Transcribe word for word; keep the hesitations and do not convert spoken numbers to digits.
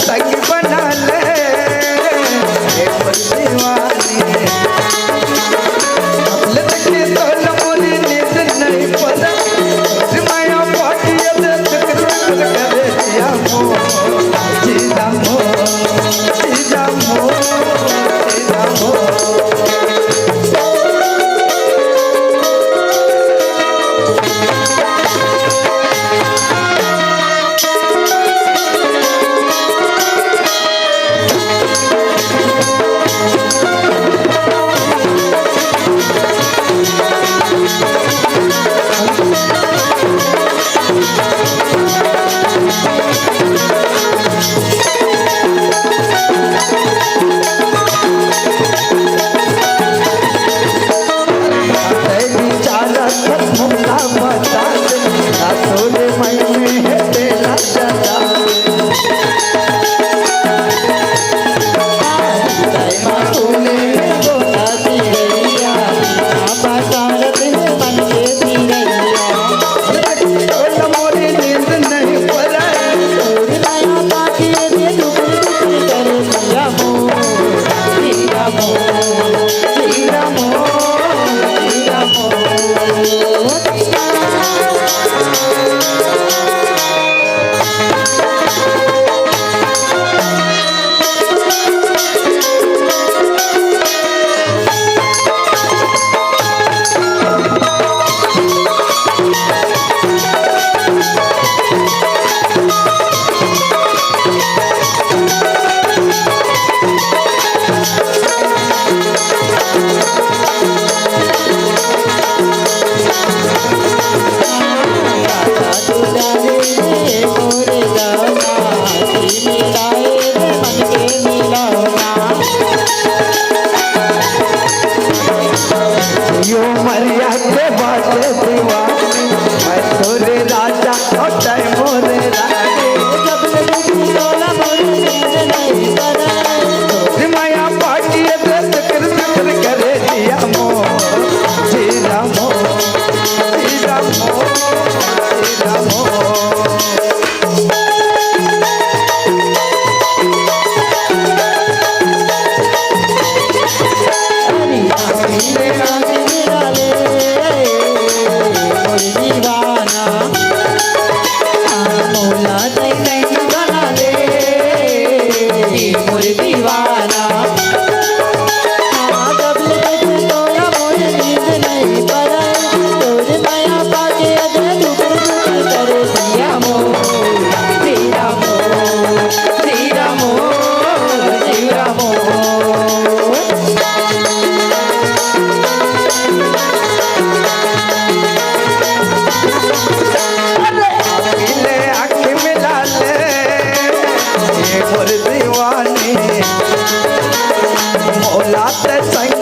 संग बना ले, ए मोर दीवानी। अब ले तक तो मोरी नींद नहीं पड़े। माया पाटिया दे चक्कर चक्कर करे जिया मोर, जिया मोर, जिया मोर, जिया मोर। यो मरिया के बाटे दीवानी, मैं तोरे राजा और तै मोरे रानी। जब ले देखी तोला मोरे नींद नहीं पड़े। माया पाटिया दे चक्कर चक्कर करे जिया मोर, जिया मोर, जिया मोर, जिया मोर। अरे, आँख मिला ले, ये मोर दीवानी, मोला ते संग